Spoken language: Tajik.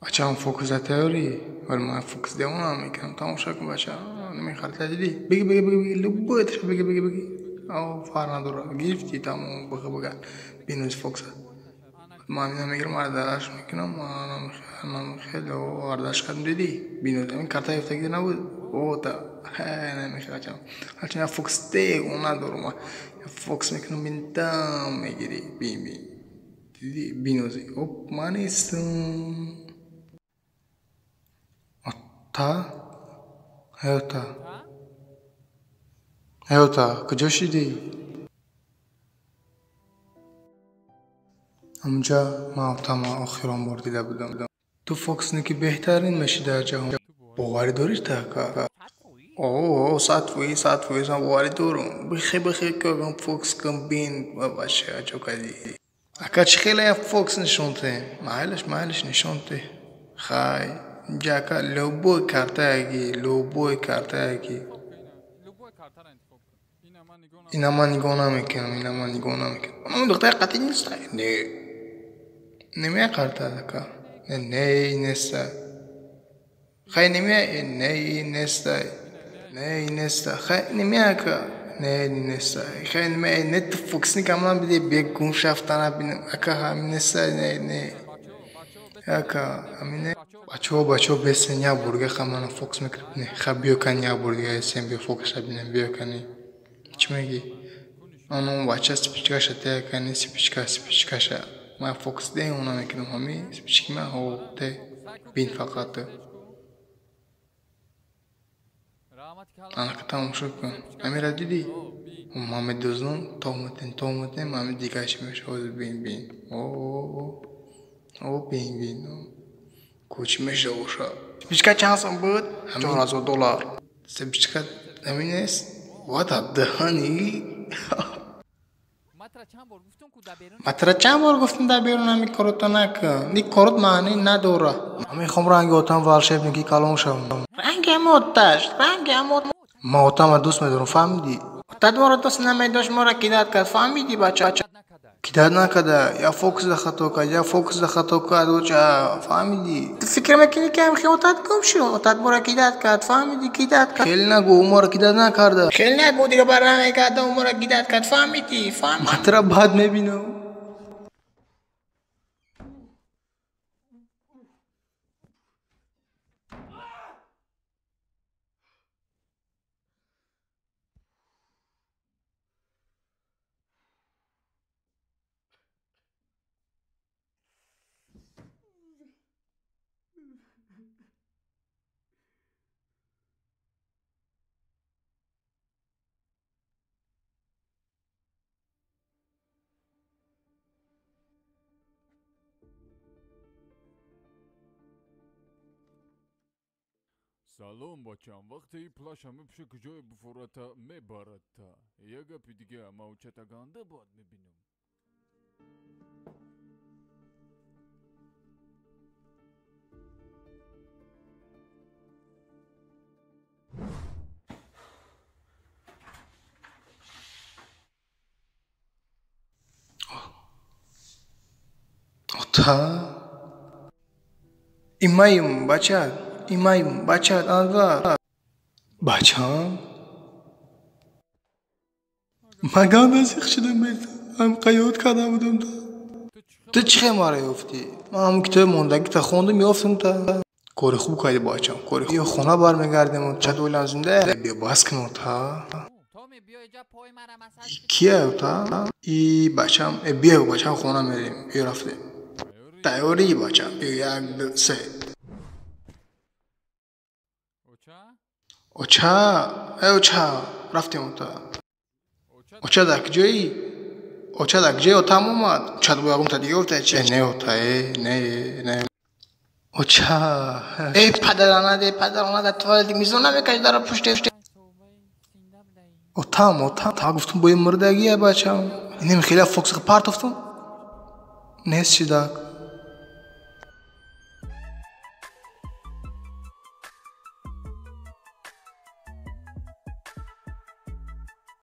Бачаам фокус за тайёрӣ. Вале ман фокус девона мекунам. Тамоша кун бача. Намехарта дидӣ? Биги биги биги биги любой таша биги биги биги. Ав фар надора. Гирифти тамом бига бига. Бинӯз фокуса. Ман ина мегирам ардаш мекунам. Намехел ардаш кардам дидӣ? Бинӯз ин карта ёфтагӣ набуд. О та намехел бачам. Ҳарчанд фокус девона дорум. Фокус мекунам бин там мегирӣ. Бин бин. Дидӣ? Бинӯзи. Оп ман нестам. Ота? Эй ота. Эй ота, куҷо шидӣ? Ҳамунҷа ман отамро охирон бор дида будам. Ту фокусники беҳтарин мешӣ дар ҷаҳон. Боварӣ дорӣ та ака? О, 100%, 100% ман боварӣ дорум. Бихе бихе ки ягон фокус кун бин бача чо кардӣ. Ака чӣ хеле як фокус нишон диҳем? Майлаш, майлаш нишон диҳ. Хай, инҷа ака любой картае любой картае ки. Ина ман нигоҳ намекунам, ина ман нигоҳ намекунам. Ан духтари қатъӣ неста. Не. Немея карта ака. Не, не, неста. Хай немея, не, неста. Не, неста. Хай немея ака. Не, неста. Хай немея, не ту фокусник аман биде бе гум шафтана бинам. Ака ҳамин неста, не, не. Ака, ҳамин не. Бачаҳо, бачаҳо бесен як бурга ха мана фокус мекунам. Не, ха биё кани як бурга эсен биё фокуса бинам, биё кани. Чӣ мегӣ? Ан он бача спичкаша те кани спичка, спичкаша. Ман фокус девона мекунам ҳамин спички ман ҳо те бин фақат ту. Анака тамошо кун. Ҳамира дидӣ? Ман медуздам, тов метем, тов метем, ҳамин дигар чӣ мешавад? Ҳозир бин, бин. О, о, бин, бин. Ку чӣ мешава боша? Спичка чанд сом буд? $4000. Спичка ҳамин нест? Вата даҳани. Матра чанд бор гуфтум дар берун ҳамин корото накун. Ин корот маънӣ надора. Ман мехоҳам ранги отам волшебники калон шавам. Ранги ҳама оташ, ранги ҳама. Ман отамро дӯст медорам, фаҳмидӣ? Отат моро дӯст намедошт, моро кидат кард, фаҳмидӣ бача? Кидат накарда, я фокусда хато кард, я фокусда хато кард, оча, фаҳмидӣ? Ту фикр мекунӣ ки ҳамхи отат гум шуд? Отат моро кидат кард, фаҳмидӣ? Кидат кард. Хеле нагӯ, ӯ моро кидат накарда. Хеле нагӯ, дига бар намекарда, ӯ моро кидат кард, фаҳмидӣ? Фаҳмидӣ? Ман туро бад мебинам. Салом бачам, вақте и плаша мепӯша куҷое буфората мебарадта. Як гапи дига, ма учата ганда бад мебинам. Ота? Имаем, бача. Имаем, бача, анвар. Бачам? Ман ганда зиқ шудам бета. Ҳам қаёт карда будам та. Ту чӣ хел маро ёфтӣ? Ман ҳамун китоби мондагита хондум, ёфтум та. Кори хуб кардӣ бачам, кори хуб. Биё хона бармегардем, чат ойлам зинда. Биё бас кун ота. Кия ота? И бачам, биё бачам хона мерем. Биё рафтем. Тайёрӣ бачам, биё як, ду, се. Оча, эй оча, рафтем ота. Оча дар куҷоӣ? Оча дар куҷои отам омад? Чат бо ягон та дига гуфта чи? Не ота, э, не, не. Оча, эй падаранад, эй падаранад, туалет мизон намекаши дар пушти. Отам, отам, та гуфтум бо мурдагия бачам. Инем хеле фокус партофтум. Нест шидак.